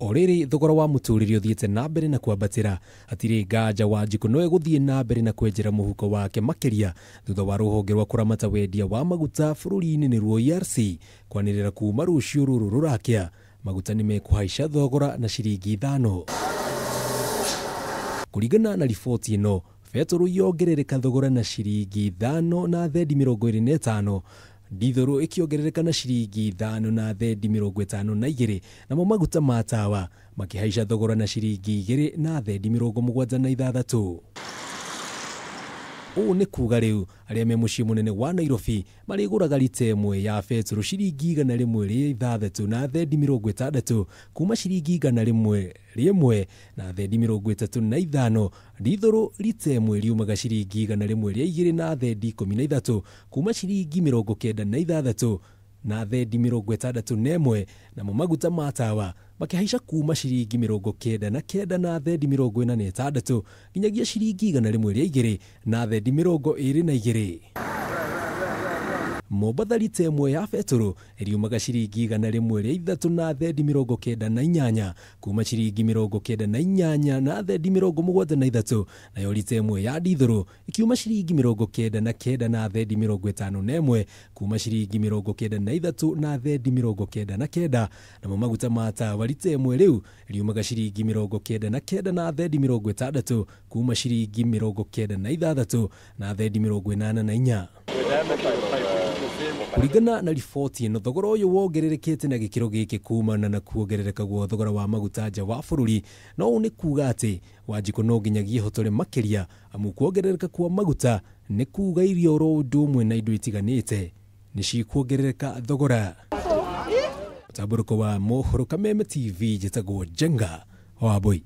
O rĩrĩ thogora wa mũtũrĩre ũthiĩte na mbere na kwambatĩra, hatirĩ nganja Wanjikũ no egũthiĩ na mbere na kwenjera mũhuko wake makĩria thutha wa rũhonge rwa kũramata wendia wa maguta bũrũri-inĩ nĩruo ERC kwanĩrĩra kuma rũciũ rũrũ rũrakĩa maguta nĩ mekũhaica thogora na ciringi 5. Kũringana na riboti ĩno, betũrũ yongerereka thogora na ciringi 5 na thendi 25, ndithũrũ ĩkĩongerereka na ciringi 5 na thendi 52, namo maguta ma tawa makĩhaica thogora na ciringi 2 na thendi 76. Ũũ nĩ kuga rĩu arĩa me mũciĩ mũnene wa Nairobi marĩgũraga rita ĩmwe ya betũrũ ciringi 106 na thendi 60 kuma ciringi 101 na thendi 35. Ndithũrũ rita ĩmwe riumaga ciringi 102 na thendi 13 kuma ciringi 96 na thendi 61, namo maguta ma tawa makĩhaica kuma ciringi 99 na thendi 46 nginyagia ciringi 102 na thendi 22. Mombatha rita ĩmwe ya betũrũ ĩriumaga ciringi 103 na thendi 98 kuma ciringi 98 na thendi 73, nayo rita ĩmwe ya ndithũrũ ĩkiuma ciringi 99 na thendi 51 kuma ciringi 93 na thendi 99, namo maguta ma tawa rita ĩmwe rĩu ĩriumaga ciringi 99 na thendi 60 kuma ciringi 96 na thendi 84. Kũringana na riboti ĩno, thogora ũyũ wongererekete na gĩkĩro gĩkĩ kumana na kuongerereka gwa thogora wa maguta nja wa bũrũri, no ũũ nĩ kuga atĩ Wanjikũ no nginyagia ehotore makĩria, amu kuongerereka kwa maguta nĩ kuga irio oro ũndũ ũmwe na indo itiganĩte nĩ cikuongerereka thogora. Mũtambũrũko wa mohoro Kameme TV, njĩtagwo Njenga wa Mbui.